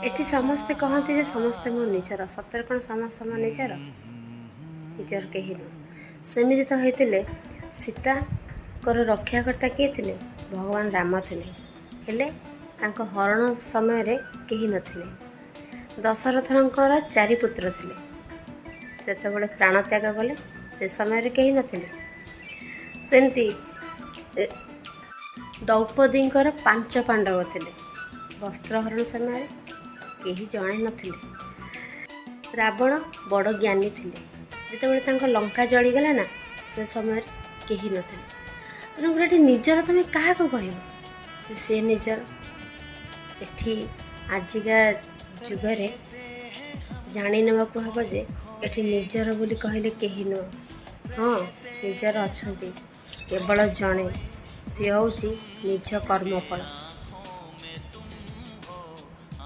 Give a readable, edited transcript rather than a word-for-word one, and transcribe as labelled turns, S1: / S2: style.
S1: ଏଠି ସମସ୍ତେ କହନ୍ତି ଯେ ସମସ୍ତେ ମୋ ନିଜର। ସତରେ କ'ଣ ସମସ୍ତେ ମୋ ନିଜର? ନିଜର କେହି ନୁହଁ। ସେମିତି ତ ହେଇଥିଲେ ସୀତାଙ୍କର ରକ୍ଷାକର୍ତ୍ତା କିଏ ଥିଲେ? ଭଗବାନ ରାମ ଥିଲେ। ହେଲେ ତାଙ୍କ ହରଣ ସମୟରେ କେହି ନଥିଲେ। ଦଶରଥଙ୍କର ଚାରି ପୁତ୍ର ଥିଲେ, ଯେତେବେଳେ ପ୍ରାଣତ୍ୟାଗ କଲେ ସେ ସମୟରେ କେହି ନଥିଲେ। ସେମିତି ଦ୍ରୌପଦୀଙ୍କର ପାଞ୍ଚ ପାଣ୍ଡବ ଥିଲେ, ବସ୍ତ୍ରହରଣ ସମୟରେ କେହି ଜଣେ ନଥିଲେ। ରାବଣ ବଡ଼ ଜ୍ଞାନୀ ଥିଲେ, ଯେତେବେଳେ ତାଙ୍କ ଲଙ୍କା ଜଳିଗଲା ନା, ସେ ସମୟରେ କେହି ନଥିଲେ। ତେଣୁକରି ଏଠି ନିଜର ତୁମେ କାହାକୁ କହିବ ଯେ ସେ ନିଜର? ଏଠି ଆଜିକା ଯୁଗରେ ଜାଣି ନେବାକୁ ହେବ ଯେ ଏଠି ନିଜର ବୋଲି କହିଲେ କେହି ନୁହଁ। ହଁ, ନିଜର ଅଛନ୍ତି କେବଳ ଜଣେ, ସିଏ ହେଉଛି ନିଜ କର୍ମଫଳ।